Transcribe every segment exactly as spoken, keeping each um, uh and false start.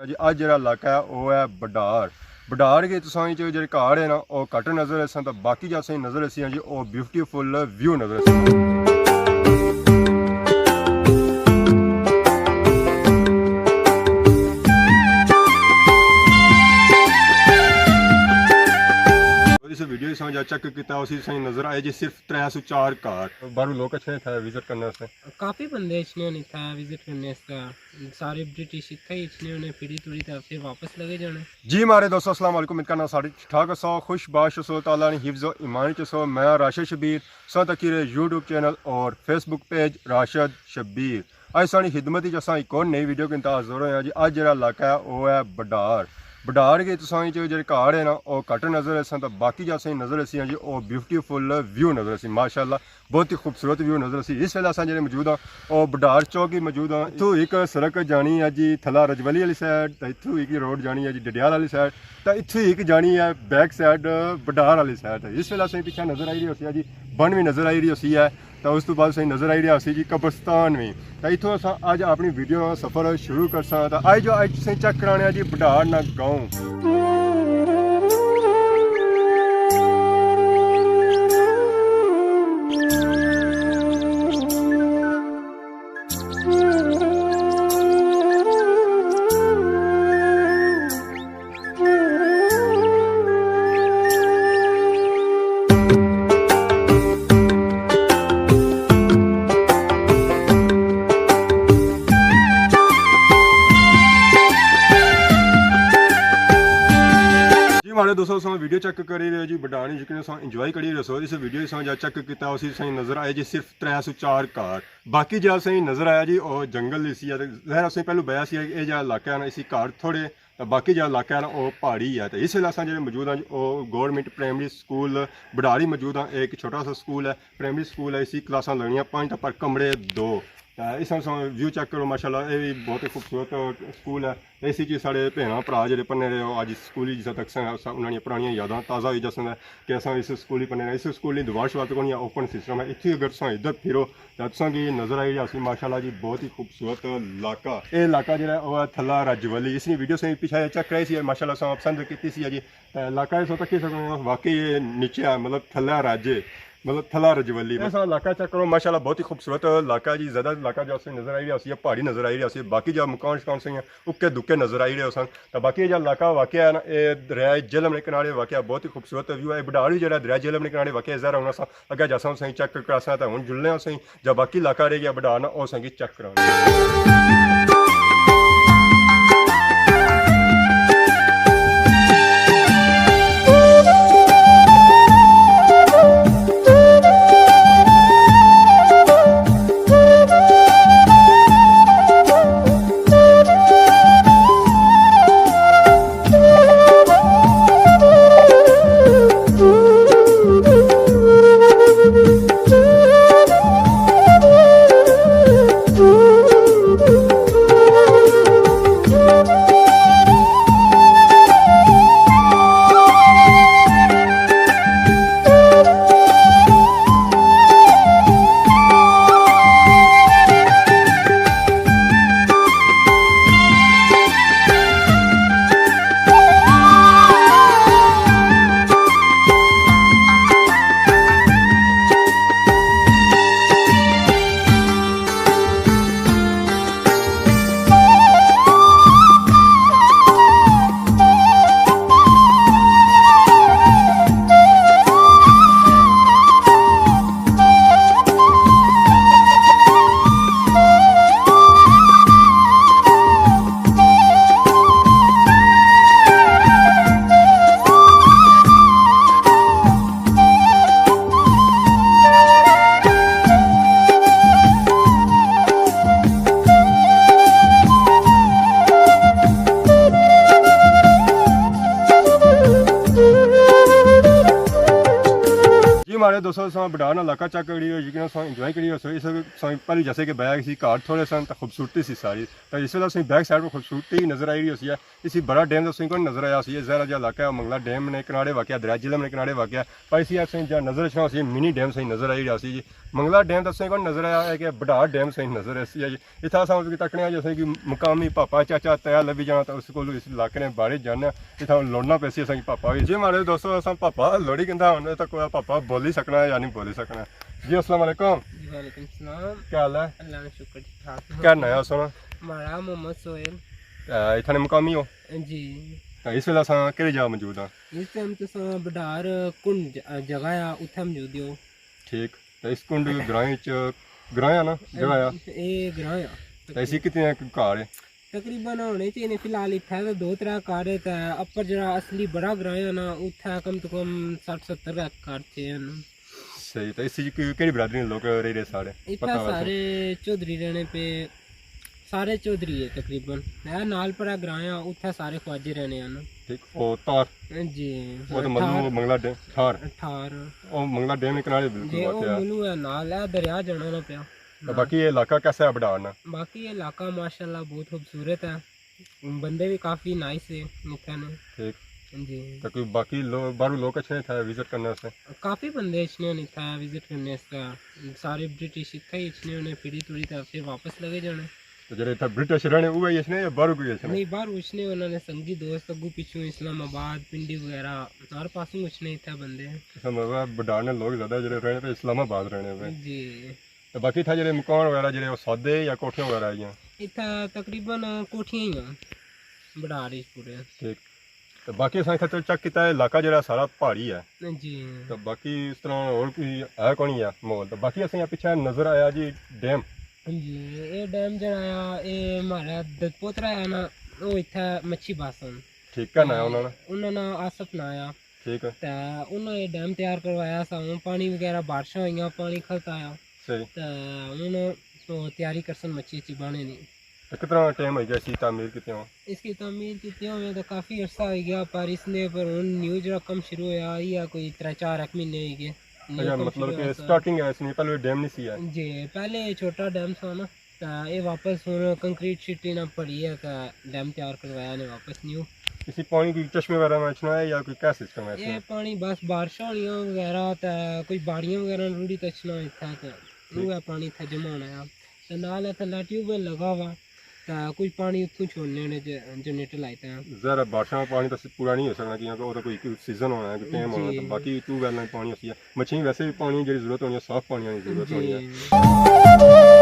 جی اج جیہڑا علاقہ ہے او ہے بڈھار۔ بڈھار کے تساں اچ جیہڑے گھر ہے نا او گھٹ نظر ایسن، تاں باقی جا تساں نظر ایسی جی او بیوٹیفل ویو نظر ایسی۔ اس ویڈیو سان جا چیک کیتا اسی سان نظر آئے جی صرف ترے سو چار گھر۔ باہروں لوک اچھے تھے وزٹ کرنے واسطے۔ کافی بندے اچھنے ہونے تھے وزٹ کرنے واسطے۔ سارے برٹش اتھے ہی اچھنے ہونے، پھری ٹری تے پھر واپس لگے جانے۔ جی مارے دوستو، السلام علیکم، امید کرنا سارے ٹھیک ٹھاک ہسو، خوش باش ہسو، تعالیٰ نے حفظ و ایمان چ ہسو۔ میں راشد شبیر، سو تکی رہے یوٹیوب چینل اور فیس بک پیج راشد شبیر۔ اج سانی خدمت وچ اساں ایک اور نئی ویڈیو کے انداز حاضر ہوئے ہیں جی۔ اج جیہڑا علاقہ ہے او ہے بڈھار۔ بڈھار کے تساں اچ جیہڑے گھر ہے نا او گھٹ نظر ایسن، تاں باقی جا تساں نظر ایسی جی او بیوٹیفل ویو نظر ایسی، ماشاءاللہ۔ بہت ہی خوبصورت ویو نظر سی۔ اس ویلے اساں جیہڑے موجود ہاں او بڈھار چوک ہی موجود ہاں۔ اتھوں ایک سڑک جانی ہے جی تھلا رجولی والی سائیڈ، تے اتھوں ایک روڈ جانی ہے جی ڈڈیال والی سائیڈ، تے اتھوں ایک جانی ہے بیک سائیڈ بڈھار والی سائیڈ۔ اس ویلے اساں پچھے نظر آئی رہی ہوسی ہے جی بن وی نظر آئی رہی ہوسی ہے، تے اس تو بعد اساں نظر آئی رہی ہوسی جی قبرستان وی۔ تے اتھوں اساں اج اپنی ویڈیو نا سفر شروع کرساں۔ تے آئی جو اج تساں چیک کرانے آ جی بڈھار نا گاؤں۔ جی مارے دوستو، تساں ویڈیو چیک کری رہے ہو جی، بڈھار نی یقین تساں انجوائے کری رہے ہو۔ اس ویڈیو تساں جا چیک کیتا اسی تساں نظر آئے جی صرف ترے سو چار گھر۔ باقی جا تساں نظر آیا جی او جنگل ہی سی، ظاہر اساں پہلو بیا سی اے جا علاقہ ہے نا، اسی گھر تھوڑے، تے باقی جا علاقہ ہے نا او پہاڑی ہے۔ تے اس ویلے اساں جیہڑے موجود ہاں جی او گورنمنٹ پرائمری سکول بڈھار ہی موجود ہاں۔ ایک چھوٹا سا سکول ہے، پرائمری سکول ہے، اسی کلاساں لگنیاں پنج، تے پر کمرے دو۔ تے اس طرح ویو چیک کرو، ماشاءاللہ، اے وی بہت ہی خوبصورت سکول ہے۔ تے اسی چ ساڑے بھیناں بھرا جیہڑے پڑھنے رہے ہو، اج سکول ہی جسا تک سن، اساں انہاں نیاں پرانیاں یاداں تازہ ہوئی جاسن کہ اساں اس سکول ہی پڑھنے رہے۔ اس سکول نی دیوار شوار تے کونی، اوپن سسٹم ہے۔ اتھے اگر تساں ادھر پھرو تے تساں کی نظر آئی رہیا سی ماشاءاللہ جی بہت ہی خوبصورت علاقہ۔ اے علاقہ جیہڑا ہے او ہے تھلا رجولی۔ اس نی ویڈیو سے پچھے چیک کرائی سی، ماشاءاللہ تساں پسند کیتی سی جی۔ تے علاقہ اس وقت تکی سکنے ہو، واقعی اے نیچے ہے، مطلب تھلا راجے، مطلب تھلا رجولی۔ ایسا علاقہ چیک کرو، ماشاءاللہ بہت ہی خوبصورت علاقہ جی۔ زیادہ علاقہ جو اسے نظر آئی رہیا سی، پہاڑی نظر آئی رہیا سی، باقی جو مکان شکان سے اکے دکے نظر آئی رہے سن۔ تے باقی جو علاقہ واقع ہے نا، اے دریائے جہلم نے کنارے واقع، بہت ہی خوبصورت ویو ہے۔ بڈھار وی جیہڑا دریائے جہلم نے کنارے واقع ہے، ظاہر ہونا سا اگے جاساں اساں چیک کراساں تے ہن جلنے آں اساں جا باقی علاقہ رہ گیا بڈھار نا، او اساں کی چیک کرانا۔ اے دوستو، تساں بڈھار نا علاقہ چیک کری رہے ہو، یقیناً تساں انجوائے کری رہے ہو۔ اس وقت تساں پہلی جیسے کہ بیک سی گھر تھوڑے سن تے خوبصورتی سی ساری، تے اس ویلے تساں بیک سائیڈ پر خوبصورتی نظر آئی رہی ہوسی ہے۔ اسی بڑا ڈیم تساں کو نظر آیا سی، ظاہر جہا علاقہ ہے، منگلا ڈیم نے کنارے واقع، دریا جہلم نے کنارے واقع، پر اسی تساں جہاں نظر اچھنا سی، منی ڈیم تساں نظر آئی رہا سی جی۔ منگلا ڈیم تساں کو نظر آیا ہے کہ بڈھار ڈیم تساں نظر آیا سی جی۔ اتھا اساں اس کی تکنے آں، جیسے کہ مقامی پاپا چاچا تیا لبھی جانا، تے اس کول اس علاقے نے بارے جاننا، اتھا لوڑنا پیسی اساں کی پاپا وی۔ جی ماڑے دوستو، اساں پاپا لوڑی کندا ہن، تے کوئی پاپا بولی سکنا یا نہیں بولی سکنا۔ جی السلام علیکم۔ جی وعلیکم السلام۔ کیا حال ہے؟ اللہ کا شکر، ٹھیک ٹھاک۔ کیا ناں ہے سونا؟ ماڑا محمد سہیل۔ تے اتھا نے مقامی ہو؟ جی۔ تے اس ویلے اساں کہڑی جگہ موجود ہاں؟ اس ٹائم تو اساں بڈھار کنڈ ج-، جگہ آ، اتھا موجود ہو۔ ٹھیک۔ تے اس کنڈ گراں وچ، گراں آ نا؟ جگہ آ؟ اے گراں آ۔ تے اسی کتنے گھر ہے؟ تقریباً ہونے چاہیے فی الحال اتھا تے دو ترے گھر ہے، تے اپر جڑا اصلی بڑا گراں ہے نا، اتھا کم تو کم سٹھ ستر گھر تھے ہن۔ صحیح، تے اس وچ کہ-، کہڑی برادری نے لوگ رہی رہے سارے؟ اتھا پتہ ہونا سارے چوہدری رہنے پے، سارے چوہدری ہے تقریباً۔ اے نال پرا گراں ہے، اتھا سارے خواجے رہنے ہن۔ ٹھیک، او تار؟ جی، او تے ملو ٹھار۔ منگلا ڈے-، ٹھار۔ ٹھار۔ او منگلا ڈیم نے کنارے بالکل جی، او واقع ہے۔ ملو ہے نال، اے دریا جانا نہ پیا۔ تے باقی یہ علاقہ کیسا ہے بڈھار نا؟ باقی یہ علاقہ ماشاءاللہ بہت خوبصورت ہے، بندے بھی کافی نائس ہے اتھے نے۔ ٹھیک۔ جی۔ تے کوئی باقی لو-، باہروں لوگ اچھنے اتھے وزٹ کرنے واسطے؟ کافی بندے اچھنے ہونے اتھے وزٹ کرنے واسطے، سارے برٹش اتھے ہی اچھنے ہونے، پھری توری تے پھر واپس لگے جانے۔ تے جڑے اتھے برٹش رہنے، اوہی اچھنے یا باہروں کوئی اچھنے؟ نہیں، باہروں اچھنے، انہاں نے سنگی دوست اگوں پچھوں اسلام آباد، پنڈی وغیرہ ہر پاسوں اچھنے اتھے بندے۔ اسلام آباد بڈھار نے لوگ زیادہ جڑے رہنے پے اسلام آباد رہنے پے۔ جی۔ تے باقی اتھا جڑے مکان وغیرہ جڑے او سادے یا کوٹھیاں وغیرہ آئیاں؟ اتھا تقریباً کوٹھیاں ہی ہیں، بڈھار ہی پورے۔ ٹھیک۔ تے باقی اساں اتھا چیک کیتا ہے، علاقہ جڑا سارا پہاڑی ہے۔ جی۔ تے باقی اس طرح اور کوئی ہے کونی ہے ماحول۔ تے باقی اساں پچھے نظر آیا جی ڈیم۔ جی، اے ڈیم جڑا آ، اے مہاڑا ددپوترا ہے نا، او اتھا مچھی باسن۔ ٹھیک، کیا ناں ہے انہاں نا؟ انہاں نا آصف ناں آ۔ ٹھیک ہے۔ تے انہاں اے ڈیم تیار کروایا سا، ہن پانی وغیرہ بارشاں ہوئیاں، پانی کھلتا آیا۔ صحیح۔ تے ہن او تیاری کرسن مچھی اچھی بانے نی۔ تے کتنا ٹائم ہوئی گیا اسی تعمیر کیتے ہوئے؟ اس کی تعمیر کیتے ہوئے تو کافی عرصہ ہوئی گیا، پر اس نے پر ہن نیو جڑا کم شروع ہویا، یہ کوئی ترے چار ایک مہینے ہوئی گئے۔ نیو اچھا، کم مطلب شروع کہ ہویا سا۔ سٹارٹنگ ہے اس نے، پہلے ڈیم نہیں سی ہے؟ جی، پہلے چھوٹا ڈیم سا نا، تے اے واپس ہن کنکریٹ شیٹی نال بھری ہے تے ڈیم تیار کروایا نے واپس نیو۔ اسی پانی کوئی چشمے وغیرہ میں اچھنا ہے یا کوئی کیا سسٹم ہے اس اے میں؟ پانی بس بارشاں ہونیاں وغیرہ تے کوئی باڑیاں وغیرہ رڑی تے اچھنا اتھا تے ٹھیک۔ اوہے پانی اتھا جمع ہونا ہے۔ تے نال اتھا ٹیوب ویل لگا ہوا تے کوئی پانی اتھوں چھوڑنے نے جے-، جنریٹر لائی تے۔ ظاہر ہے بارشاں نا پانی تے پورا نہیں ہو سکنا کیونکہ او تے کوئی، کوئی سیزن ہونا ہے، کوئی ٹائم ہونا ہے، جی۔ تے باقی ٹیوب ویل نا پانی اسی ہے۔ مچھیاں کی ویسے بھی پانی جڑی ضرورت ہونی ہے، صاف پانی کی ضرورت ہونی ہے۔ جی۔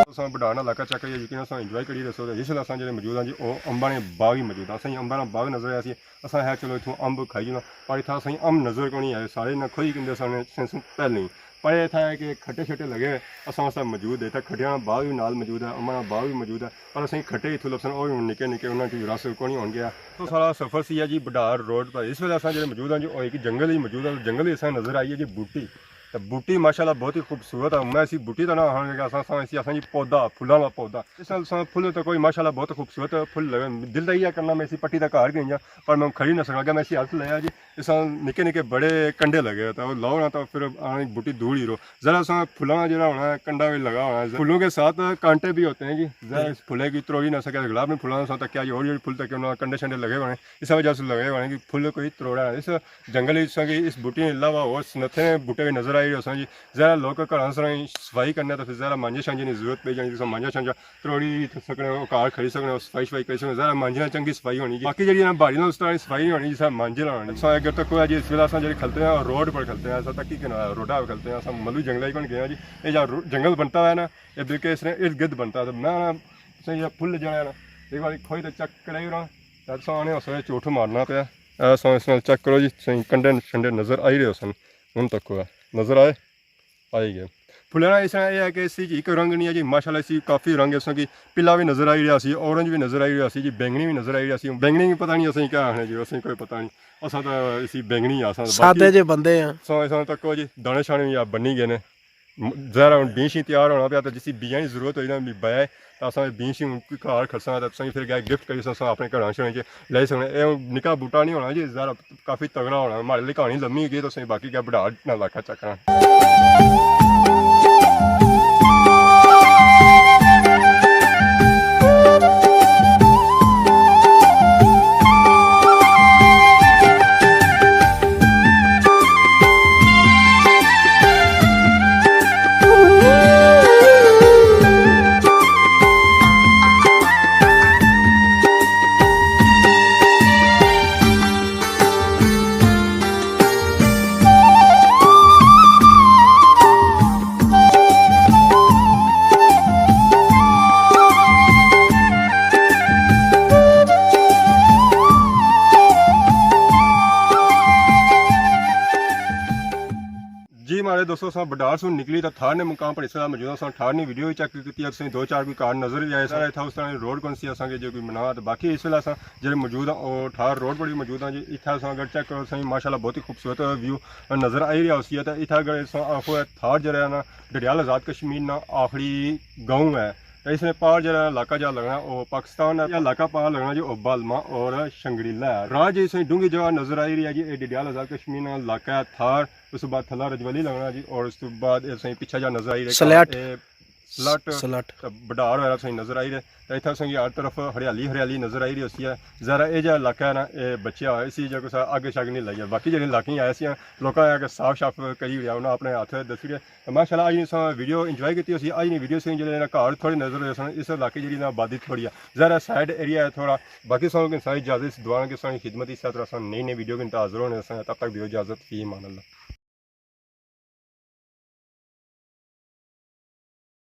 تساں بڈھار نا علاقہ چیک کریے، یقیناً تساں انجوائے کری رہے سو۔ تے اس ویلے اساں جڑے موجود ہاں جی، او امباں نے باغ ہی موجود ہاں۔ اساں امباں نا باغ نظر آیا سی، اساں ہے چلو اتھوں امب کھائی جانا، پر اتھا اساں امب نظر کونی آئے، سارے نہ کھوئی کندے سن، سن، سن پہلے ہی۔ پر اتھا ہے کہ کھٹے شٹے لگے ہوئے، اساں واسطے موجود ہے۔ اتھا کھٹیاں نا باغ بھی نال موجود ہے، امباں نا باغ بھی موجود ہے، پر اساں کھٹے اتھوں لبسن، او بھی ہن نکے نکے، انہاں کی رس کونی ہون گیا۔ تو سارا سفر سی ہے جی بڈھار روڈ پر۔ اس ویلے اساں جڑے موجود ہاں جی، او ایک جنگل ہی موجود ہے، جنگل ہی اساں نظر آئی ہے جی بوٹی۔ تے بوٹی ماشاءاللہ بہت ہی خوبصورت ہے۔ میں اسی بوٹی دا ناں آخاں کہ اساں، اساں اسی آخاں جی پودا، پھلاں دا پودا۔ اس نال اساں پھل تے کوئی ماشاءاللہ بہت خوبصورت پھل لگے۔ دل دا یہ کرنا میں اسی پٹی دا گھر گئی جاں، پر میں کھڑی نہ سکاں، اگر میں اسی ہتھ لایا جی، اساں نکے نکے بڑے کنڈے لگے ہوئے، تو لاؤ نا، تو پھر آنے بوٹی دور ہی رہو۔ ذرا سا پھلاں جڑا ہونا ہے، کنڈا بھی لگا ہونا ہے۔ پھلوں کے ساتھ کانٹے بھی ہوتے ہیں جی۔ ذرا اس پھلے کی تروڑی نہ سکے، گلاب نے پھلاں سا تکیا جی، اور یہ پھل تکے انہاں کنڈے شنڈے لگے ہونے، اس وجہ سے لگے ہونے کہ پھل کوئی تروڑا ہے۔ اس جنگل وچ ساں کی اس بوٹی نے علاوہ اور نتھے بوٹے بھی نظر آئی رہے سن جی۔ ذرا لوک گھراں سراں صفائی کرنے تو پھر ذرا مانجے شانجے نی ضرورت پئی جانی، جس مانجا شانجا تروڑی سکنے ہو، گھر کھڑی سکنے ہو، صفائی شفائی کری سکنے ہو، ذرا مانجے نال چنگی صفائی ہونی جی۔ باقی جڑی انہاں باڑی نال اس طرح صفائی نہیں ہونی جس طرح مانجے نال ہونی۔ سو اگر تک کوئی جی اس ویلے اساں جڑے کھلتے ہیں روڈ پر کھلتے ہیں، اساں تکی کنارے روڈا پر کھلتے ہیں، اساں ملو جنگل ہی کون گئے ہیں جی۔ یہ جا رو-، جنگل بنتا ہے نا، یہ بلکہ اس نے ارد گرد بنتا ہے۔ تو میں نا، اساں یہ پھل جانا ہے نا، ایک بار کھوئی تے چیک کرائی رہا، تاں اساں آنے اس ویلے چوٹھ مارنا پیا۔ ایسا اس نال چیک کرو جی، تساں کنڈے شنڈے نظر آئی رہے ہو سن، ہن تک ہوا نظر آئے؟ آئی گئے۔ پھلاں نا اس طرح یہ ہے کہ اسی جی ایک رنگ نہیں ہے جی، ماشاءاللہ اسی کافی رنگ ہے، اس کی پیلا بھی نظر آئی رہا سی، اورنج بھی نظر آئی رہا سی جی، بینگنی بھی نظر آئی رہا سی۔ بینگنی بھی پتہ نہیں اساں کیا آخنے جی، اساں کوئی پتہ نہیں۔ اساں تو اسی بینگنی آساں۔ سادے جے بندے ہیں۔ سو اساں تک جی دانے شانے بھی آپ بنی گئے نے۔ م-، ظاہر ہے ہن بینج شینج تیار ہونا پیا، تے جسی بیاں نی ضرورت ہوئی نا، بی بیا ہے، تاں اساں بینج شینج ہن کوئی گھر کھڑساں، تے تساں پھر گئے گفٹ کری سکساں، اپنے گھراں شراں چ لائی سکنے۔ اے ہن نکا بوٹا نہیں ہونا جی، ذرا کافی تگڑا ہونا۔ ماڑے لئی کہانی لمبی ہوئی گئی، تساں باقی کیا بڑا نہ علاقہ چیک کرنا۔ جی ماڑے دوستو، اساں بڈار سوں نکلی تاں تھار نے مقام پر اس ویلے موجود ہاں۔ اساں تھار نی ویڈیو وی چیک کیتی، اساں دو چار کوئی کار نظر وی آئے۔ سارا اتھا اس طرح روڈ کون سی اساں کے جو کوئی منا، تے باقی اس ویلے اساں جڑے موجود ہاں، او تھار روڈ پر ہی موجود ہاں جی۔ اتھا اساں اگر چیک کرو، اساں ماشاءاللہ بہت ہی خوبصورت ویو نظر آئی رہیا ہوسی ہے۔ تے اتھا اگر اساں آخو ہے تھار جڑا ہے نا، ڈڈیال آزاد کشمیر نا آخری گاؤں ہے۔ تے اس نے پار جڑا علاقہ جا لگنا، او پاکستان ہے۔ یہ علاقہ پار لگنا جی، او بالما اور شنگریلا ہے۔ راہ جی اساں ڈونگی جگہ نظر آئی رہی ہے جی، اے ڈڈیال آزاد کشمیر نا علاقہ ہے تھار۔ اس تو بعد تھلا رجولی لگنا جی، اور اس تو بعد اساں پچھا جا نظر آئی رہے سلیٹ۔ اے سلٹ سلٹ۔ تے بڈار وغیرہ اساں نظر آئی رہے۔ تے اتھا اساں کی ہر طرف ہریالی ہریالی نظر آئی رہی ہوسی ہے۔ ذرا اے جا علاقہ ہے نا، اے بچیا ہوا، اسی جا کوئی اگ شگ نہیں لگی۔ باقی جڑے علاقے آئے سی، لوکاں آ کے صاف شاف کری اڑیا، انہاں اپنے ہاتھ دسیے۔ تے ماشاءاللہ اج نی اساں ویڈیو انجوائے کیتی ہوسی۔ اج نی ویڈیو سے جڑے نا گھر تھوڑے نظر ہوئے سن، اس علاقے جڑی نا آبادی تھوڑی ہے، ذرا سائیڈ ایریا ہے تھوڑا۔ باقی سب کو ساری اجازت، اس دعا کہ ساری خدمت، اس طرح اساں نئی نئی ویڈیو کے حاضر ہونے سے، تب تک دیو اجازت، فی امان اللہ۔